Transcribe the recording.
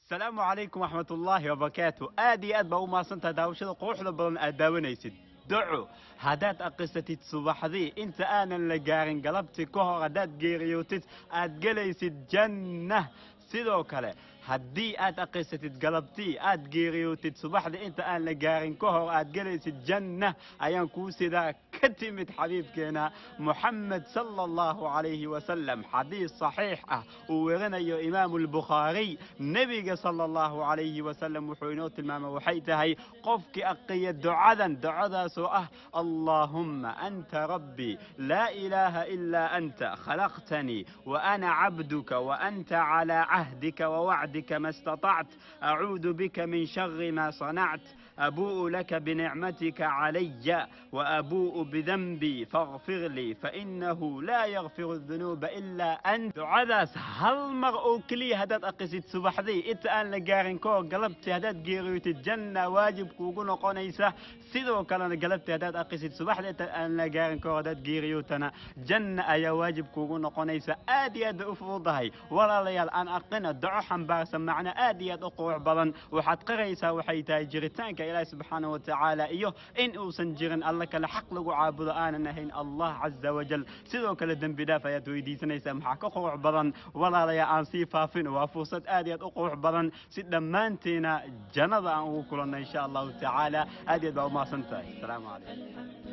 Asalaamu calaykum waraxmatullaahi wabarakaatu. Aad iyo aad baa u mahadsantahay daawashada quruxda badan aad daawanaysid. Duco haddaad aqrisatid subaxdii inta aanan la gaarin galabtii ka hor, haddaad geeriyootid, aad gelaysid janna. Sidoo kale haddii aad aqrisatid galabtii, aad geeriyootid subaxdii inta aan la gaarin ka hor, aad gelaysid janna ayaan kuu sidaa, ka timid xabiibkeena Muxamed sala Allahu calayhi wasalam. Xadiis saxiix ah uu werinayo Imaamu Albukhaariy, nebiga sala Allahu calayhi wasalam wuxuu inoo tilmaamay waxay tahay qofkii aqiya ducadan, ducadaasoo ah: "Allaahumma anta rabbii, laa ilaaha ilaa anta, khalaqtanii wa ana cabduka, wa anta calaa cahdika wa wacdika ma istatacت, acuudu bika min shari ma صanacت, abuu'u laka binicmatika calaya wa abuu'u bidanbii, faغfir lii fainahu laa yakfiru dunuuba ilaa ant." Ducadaas hal mar oo keliya haddaad aqisid subaxdii inta aan la gaarin kahor galabtii, haddaad geeriyootid, janna waajib kuugu noqonaysa. Sidoo kalena galabtii haddaad aqisid, subaxdii inta aan la gaarin kahor haddaad geeriyootana, janna ayaa waajib kuugu noqonaysa. Aad iyo aad bay u fududahay. Walaalayaal, aan aqina duco xambaarsan macno aad iyo aad u qurux badan. Waxaad qiraysaa waxay tahay jiritaanka Ilaahi subxaana wa tacaala iyo in uusan jirin Alla kale xaq lagu caabudo aanan ahayn Allah caza wajal. Sidoo kale dembi dhaaf ayaad weydiisanaysaa. Maxaa ka qurux badan? Walaalayaal, aan sii faafin, waa fursad aad iyo aad u qurux badan si dhammaanteena jannada aan ugu kulanno, insha Allahu tacaala. Aad iyo aad baa u mahadsan tahay. Asalaamu calaykum.